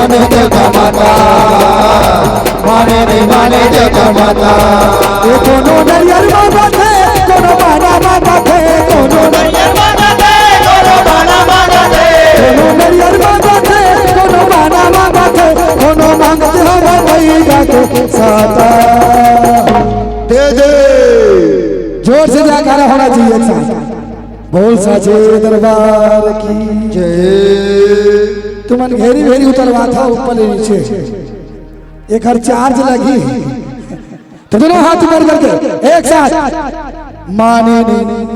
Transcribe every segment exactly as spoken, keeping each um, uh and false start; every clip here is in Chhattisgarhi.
माने देवता माता, माने नहीं माने देवता माता। ए कोनो नरियर मांगत हे, कोनो बाना मांगत हे, कोनो नरियर मांगत हे, कोनो बाना मांगत हे, कोनो नरियर मांगत हे, कोनो बाना मांगत हे, कोनो मांगत हवय मइया के साता। दे दे। जोर से जयकारा होना चाहिए एक साथ। बोल साचे दरबार की जय। तुमन घेरी भेरी उतरवाथव ऊपर ले नीचे, एकर चार्ज लगही। तो दोनों हाथ ऊपर करके एक साथ माने नहीं।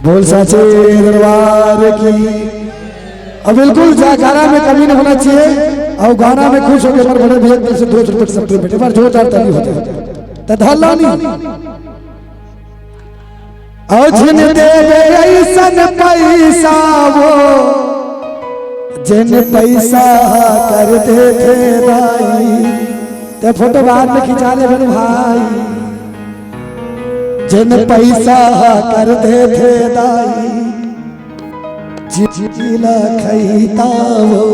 बोल साचे दरबार की। अब बिल्कुल जयकारा में कमी नहीं होना चाहिए। और गाना में खुश होकर हमारे बड़े भैया की तरफ से दो सौ रुपये की सप्लाई भेंट, एक बार जोरदार ताली होते हैं। तो धल्ला नहीं। और जिन देवे ऐसन पैसा वो, जिन पैसा कर देथे दाई। ते फोटो बाद में खिंचा ले बन भाई। जिन पैसा कर देथे दाई, जिला खैता वो।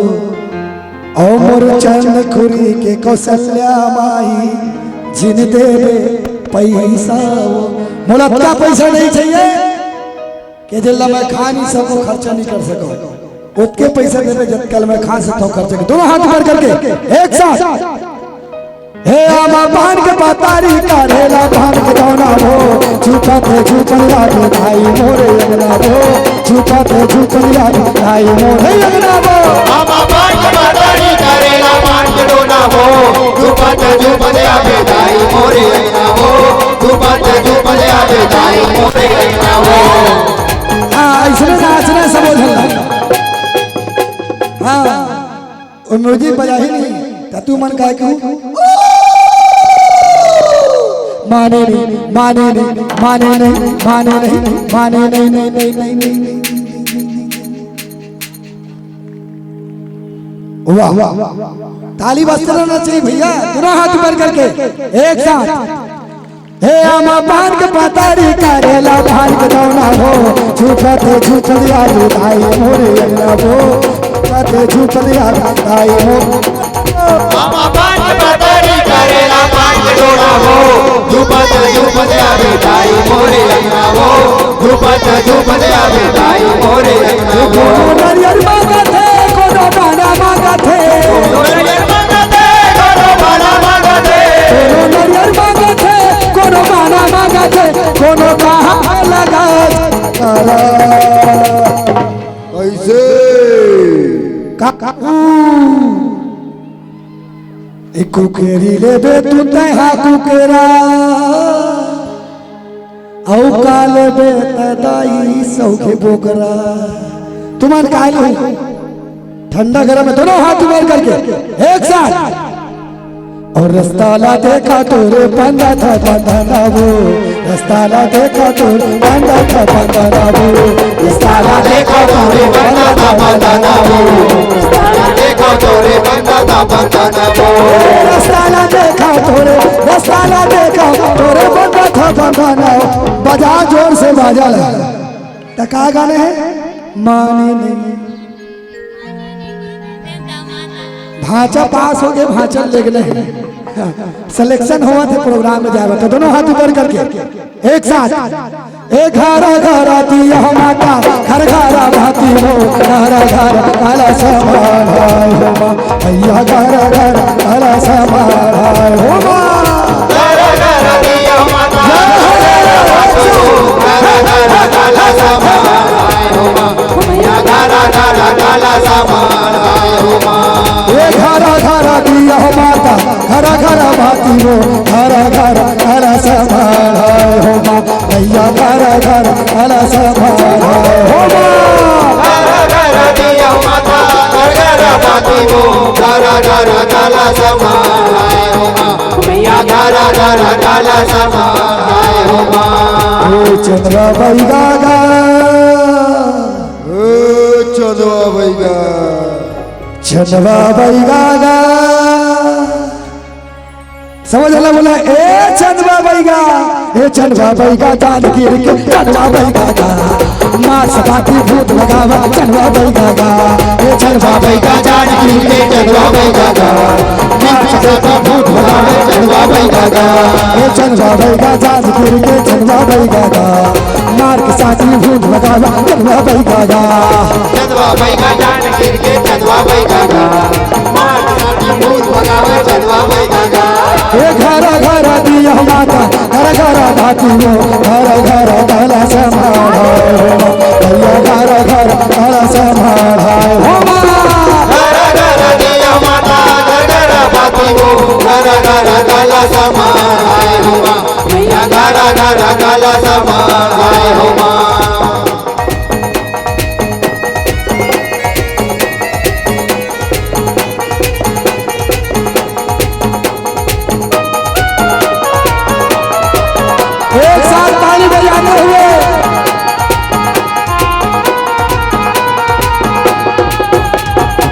अउ मोर चंदखुरी के कौशल्या माई, जिन देवे पैसा वो। मोला अतका पैसा नहीं चाहिए कि जेला मैं खा नहीं सकूं, खर्चा नहीं कर सकूं। ओतके पैसा देवे जतका ल मैं खा सकता हूं खर्चा के। दोनों हाथ ऊपर करके एक साथ। हे आमा पान के पतारी, करेला पान के दोना वो, झूठा ते झूठा लागे भाई मोरे अंगना वो, झूठा ते झूठा लागे भाई मोरे अंगना वो। आमा पान के पतारी, करेला पान के दोना वो, झूठा ते झूठा लागे भाई मोरे अंगना वो, झूठा ते झूठा लागे भाई मोरे अंगना वो। हाँ, इसमें नाचना सब हो जाता। हाँ। वो म्यूजिक बजा ही नहीं, त तू मन काय कहू? माने नहीं, माने नहीं, माने नहीं, माने नहीं, माने नहीं, नहीं, नहीं, नहीं, नहीं। वाह, वाह, वाह। ताली बजते रहना चाहिए भैया, दोनों हाथ ऊपर करके एक साथ। हे आमा पान के पतारी, करेला पान के दौना हो, झूठा ते झूठा दिया दाई मोरे अंगना वो, झूठा ते झूठा दिया दाई मोरे। आमा पान के पतारी, करेला पान के दौना हो, झूठा ते झूठा दिया दाई मोरे अंगना वो, झूठा ते झूठा दिया दाई मोरे अंगना वो। कोनो नरियर मांगत हे, कोनो बाना मांगत हे। कोनो नरियर मांगत हे, कोनो बाना मांगत हे। कोनो नरियर मांगत हे, कोनो बाना मांगत हे, कोनो कहा लगा करा। कैसे? का, का, ए कुकरी लेबे तू तैहा कुकरा। अउ का लेबे त दाई सौखे बोकरा। तुमन का लेहू? ठंडा गरम में दोनों हाथ ऊपर करके एक साथ। अउ रस्ता ला देखा तोरे बंदा था बंदा ना वो, रस्ता ला देखा तोरे बंदा था बंदा ना वो, रस्ता ला देखा तोरे बंदा था बंदा ना वो, रस्ता ला देखा तोरे बंदा था बंदा ना वो। रस्ता ला देखा तोरे, रस्ता ला देखा तोरे बंदा था गाना हो, बजा जोर से बाजा ला। त का गाना हे? माने नहीं। भांचा पास हो गए, भांचा लेगले। हाँ, selection होवत हे program में जाए बर, त दोनों हाथ ऊपर करके एक साथ। ए घर घर दिया माता, घर घर बाती हो, घर घर कलश माढ़ाए हो माँ। भैया घर घर कलश माढ़ाए हो माँ। घर घर दिया माता, घर घर बाती हो, घर घर कलश माढ़ाए हो माँ। भैया घर घर कलश माढ़ाए हो माँ। ए घर घर दिया माता, घर घर बाती हो, घर घर कलश माढ़ाए हो माँ। भैया घर घर कलश माढ़ाए हो माँ। घर घर दिया माता, घर घर बाती हो, घर घर कलश माढ़ाए हो माँ। भैया घर घर कलश माढ़ाए हो माँ। ओ चंद्रा बैगा गा। ओ चंद्रा बैगा। चंद्रा बैगा गा। समझ ला बोला, ए चंदवा बैगा, ए चंदवा बैगा, जान गिर के चंदवा बैगा गा। मार सपाटी भूत लगावा चंदवा बैगा गा। ए चंदवा बैगा, जान गिर के चंदवा बैगा गा। मार सपाटी भूत लगावा चंदवा बैगा गा। ए चंदवा बैगा, जान गिर के चंदवा बैगा गा। मार के साटी भूत लगावा चंदवा बैगा गा। चंदवा बैगा, जान गिर के चंदवा बैगा गा। मार के साटी भूत भगावे चंदवा बैगा गा। ए घर घर दिया माता, घर घर बाती हो, घर घर कलश माढ़ाए हो माँ। भैया घर घर कलश माढ़ाए हो माँ। घर घर दिया माता, घर घर बाती हो, घर घर कलश माढ़ाए हो माँ। भैया घर घर कलश माढ़ाए हो माँ। एक साथ ताली बजाते हुए।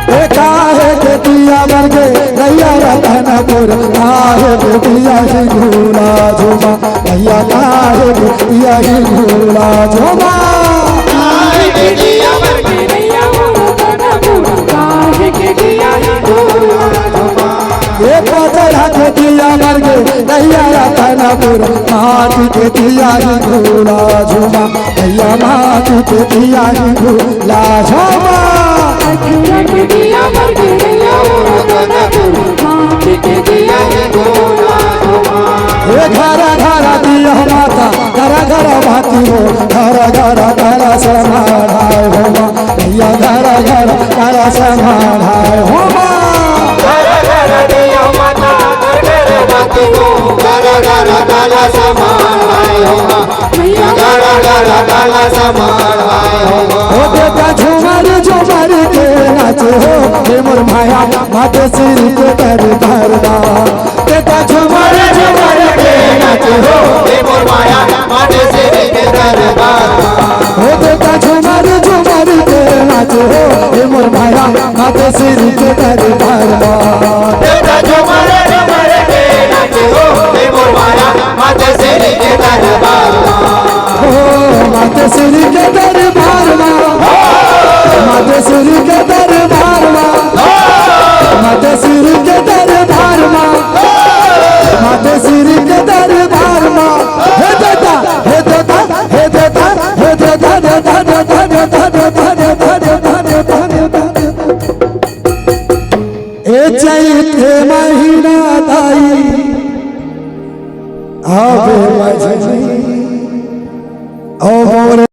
ए काहे के दिया बर गे रैया रतनपुर, काहे के दिया ही घूला झूमा, भैया काहे के दिया ही घूला झूमा। काहे के दिया बर गे रैया रतनपुर, काहे के दिया ही घूला झूमा। ए पतरा के दिया बर गे रैया रतनपुर, माटी के दिया ही घूला झूमा। भैया माटी के दिया ही घूला झूमा। अखिया के दिया बर गे रैया रतनपुर, माटी के दिया ही घूला झूमा। ए घर घर दिया माता, घर घर बाती हो, घर घर कलश माढ़ाए हो माँ। भैया घर घर कलश माढ़ाए हो माँ। घर घर दिया माता, घर घर बाती हो, घर घर कलश माढ़ाए हो माँ। भैया घर घर कलश माढ़ाए हो माँ। ओ बेटा झूमर झूमर के नाचे हो, हे मोर माया माते श्री के दरबार मा। बेटा झूमर झूमर के नाचे हो, हे मोर माया माते श्री के दरबार मा। ओ बेटा झूमर झूमर के नाचे हो, हे मोर माया माते श्री के दरबार मा। बेटा झूमर झूमर के नाचे हो, हे मोर माया माते श्री के दरबार मा। ओ माते श्री के दरबार मा। माते श्री के दरबार मा। माते श्री के दरबार मा। माते श्री के दरबार मा। हे देता, हे देता, हे देता, हे देता, हे देता, हे देता। ए चैत के महीना दाई, आवे मझनी, ओ मोरे